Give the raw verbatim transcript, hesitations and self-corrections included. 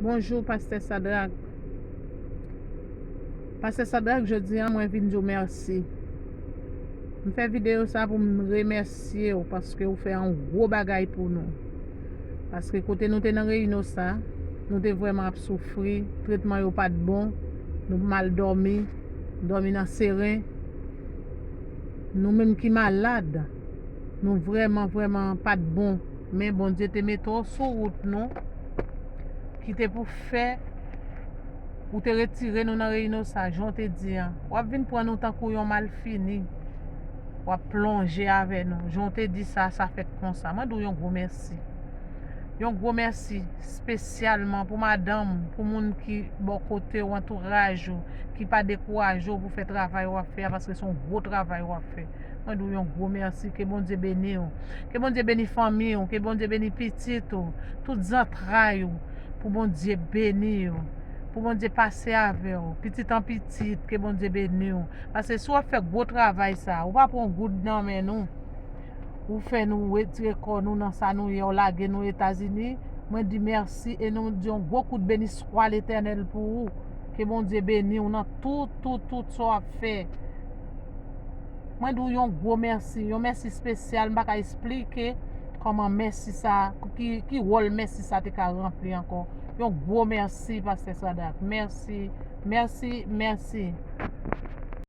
Bonjou, Pastè Sadrak. Pastè Sadrak, jodi a, mwen vin di w mèsi. M fè videyo sa pou m remèsye w paske w fè yon gwo bagay pou nou. Paske kote nou te nan Reynosa, nou te vrèman ap soufri, tretman yo pa t bon, nou mal dòmi, dòmi nan seren. Nou menm ki malad, nou vrèman, vrèman pa t bon. Men Bondye te mete w sou wout nou, ki te pou fè ou te retire nou nan Reynosa, jan w te di an. W ap vin pran nou tankou yon malfini. W ap plonje avè nou. Jan w te di sa, sa fèt konsa. Mwen di w yon gwo mèsi. Yon gwo mèsi espesyalman pou madanm, pou moun ki bò kote w, antouraj ou, ki pa dekouraje w pou fè travay w ap fè a, paske se yon gwo travay w ap fè. Mwen di w yon gwo mèsi, ke Bondye beni w. Ke Bondye beni fanmi w, ke Bondye beni pitit ou, tout zantray ou. Pou Bondye beni w. Pou Bondye pase avè w. Pitit an pitit, ke Bondye beni w. Paske si w ap fè gwo travay sa, ou pa pran goud nan men nou. Ou fè nou retire kò nou nan sa nou ye, ou lage nou Etazini. Mwen di mèsi e nou di yon gwo kout beniswa Letènèl pou ou. Ke Bondye beni w nan tout, tout, tout sa w ap fè. Mwen di w yon gwo mèsi, yon mèsi espesyal. M pa ka esplike kòman mèsi sa, ki, ki wòl mèsi sa te ka ranpli ankò. Yon gwo mèsi, Pastè Sadrak. Mèsi, mèsi, mèsi.